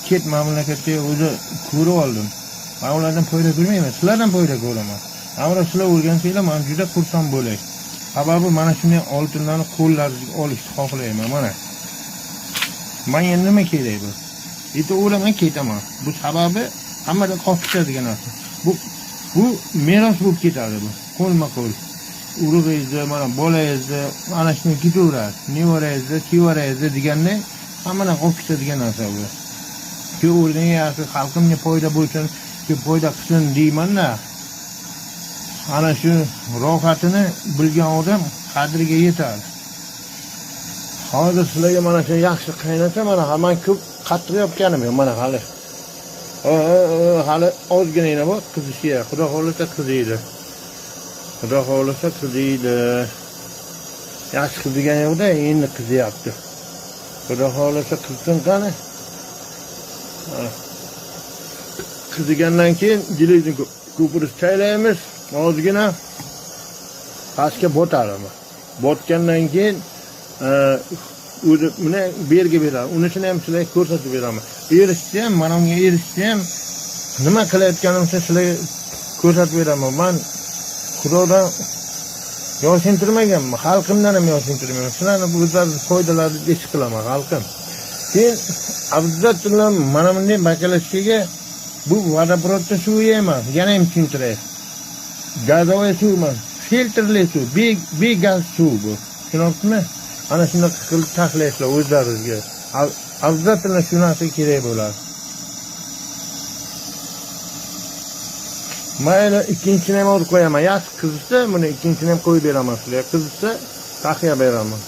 Chet mamlakatda o'zi ko'rib oldim. Men ulardan foyda ko'rmayman, sizlardan foyda ko'raman. Ammo sizlar o'rgansanglar, men juda xursand bo'lay. Sababi mana shunday oltinlarni qo'llaringizga olishni xohlayman, mana. Menga nima kerak bu? O'laman, ketaman. Bu sababi hammadan qolib ketadigan narsa. Bu meros bo'lib ketadi bu. Qo'lma-qo'l. Urug'ingizni, mana bolangizni, ana shunday ketaveradi. Nevarangizda, chevarangizda deganda hammadan qolib ketadigan narsa bu. Shu o'rgangan yaxshi, xalqimga foyda bo'lsin, shu foyda qilsin deyman-da. Ana shu rohatini bilgan odam qadriga yetadi. Hozir sizlarga mana shu yaxshi qaynasa, mana man ko'p qattiq yopganim yo'q, mana hali. Hali ozginagina bor qizishiga. Xudo xohlasa qiziydi. Xudo xohlasa qiziydi. Yaxshi qizigan yo'qda, endi qiziyapti. Xudo xohlasa qizsin qani. Qizigandan keyin jilizni ko'pirib chaylaymiz. Ozgina pastga botadi. Botgandan keyin o'zi buni berga beradi. Unisini ham sizlarga ko'rsatib beraman. Erishni ham, mana unga erishni ham nima qilayotganimni sizlarga ko'rsatib beraman. Men Xudodan yoshintirmaganman, xalqimdan ham yoshintirmayman. Sizlarni o'zlaringiz foydalaringizni ish qilaman, xalqim. Keyin обязательно mana bunday bakalashkaga bu vodoprovodda suvi emas, yana ham tushuntiray. Газовый suv emas, filtrli suv, begaz suv bu. Tushunyapsizmi? Ana shunaqa qilib taxlaysizlar o'zlaringizga. Обязательно shu narsa kerak bo'ladi. Mayli, ikkinchisini ham olib qo'yaman. Yaxshi qizishsa, buni ikkinchisini ham qo'yib beraman sizlarga. Qizishsa, taxlab beraman.